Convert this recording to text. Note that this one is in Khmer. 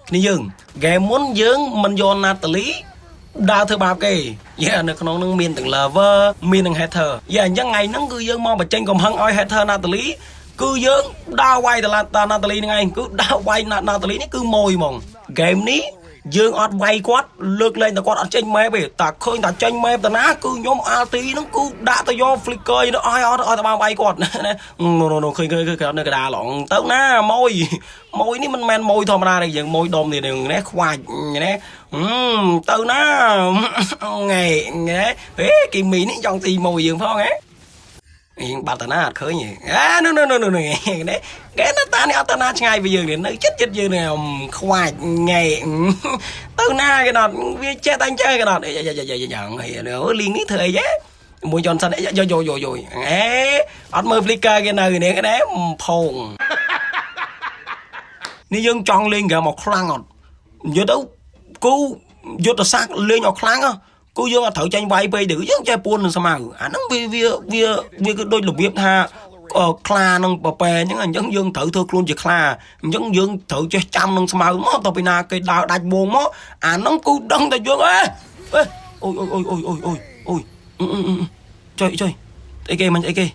គ្នាយើងហ្គេមមុនយើងមិនយកណាតាលីដើរធ្វើបាបគេយ៉ានៅក្នុងនឹងមានទាំង lover មានទាំង hater យ៉ាអញ្ចឹងថ្ងៃហ្នឹងគឺយើងមកបញ្ចេញកំហឹងឲ្យ hater ណាតាលីគឺយើងដើរវាយតឡាតាណាតាលីហ្នឹងឯងគឺដើរវាយណាតាលីនេះគឺម៉ួយហ្មងហ្គេមនេះយើងអត់វាយគាត់លើកលែងតែគាត់អត់ចេញ map ទេតែឃើញតែចេញ map តាណាគឺខ្ញុំ ulti ហ្នឹងគឺដាក់ទៅយក flicker ទៅឲ្យអត់ឲ្យតែបានវាយគាត់ណាណូណូណូឃើញឃើញឃើញនៅកដាឡងទៅណាម៉ួយម៉ួយនេះមិនមែនម៉ួយធម្មតាទេយើងម៉ួយដុំនេះនេះខ្វាច់ណាទៅណាងៃង៉េហេគីមីនេះចង់ទីម៉ួយយើងផងហ៎អីបាត់តាណាអត់ឃើញទេអានោះនោះនោះនោះនេះគេនៅតានេះអត់តាណាឆ្ងាយពីយើងនេះនៅចិត្តចិត្តយើងនេះខ្វាច់ងៃទៅណាគេដល់វាចេះតែអញ្ចឹងគេដល់យ៉ាយ៉ាយ៉ាយ៉ាងហីលីងនេះធ្វើអីទេមួយចនសិនយោយោយោយោអេអត់មើល flicker គេនៅនេះគេដែរផោងនេះយើងចង់លេងហ្គេមមកខ្លាំងអត់និយាយទៅគូយុទ្ធសាស្ត្រលេងឲ្យខ្លាំងហ៎គូយើងអត់ត្រូវចាញ់វាយពេកទេយើងចេះពួននឹងស្មៅអាហ្នឹងវាវាវាវាគឺដូចរបៀបថាខ្លានឹងពពែអញ្ចឹងអញ្ចឹងយើងត្រូវធ្វើខ្លួនជាខ្លាអញ្ចឹងយើងត្រូវចេះចាំនឹងស្មៅមកទៅពីណាគេដើរដាច់វងមកអាហ្នឹងគូដឹងតែយើងអេអេអូយអូយអូយអូយអូយអូយចុយចុយអីគេមិនអីគេ។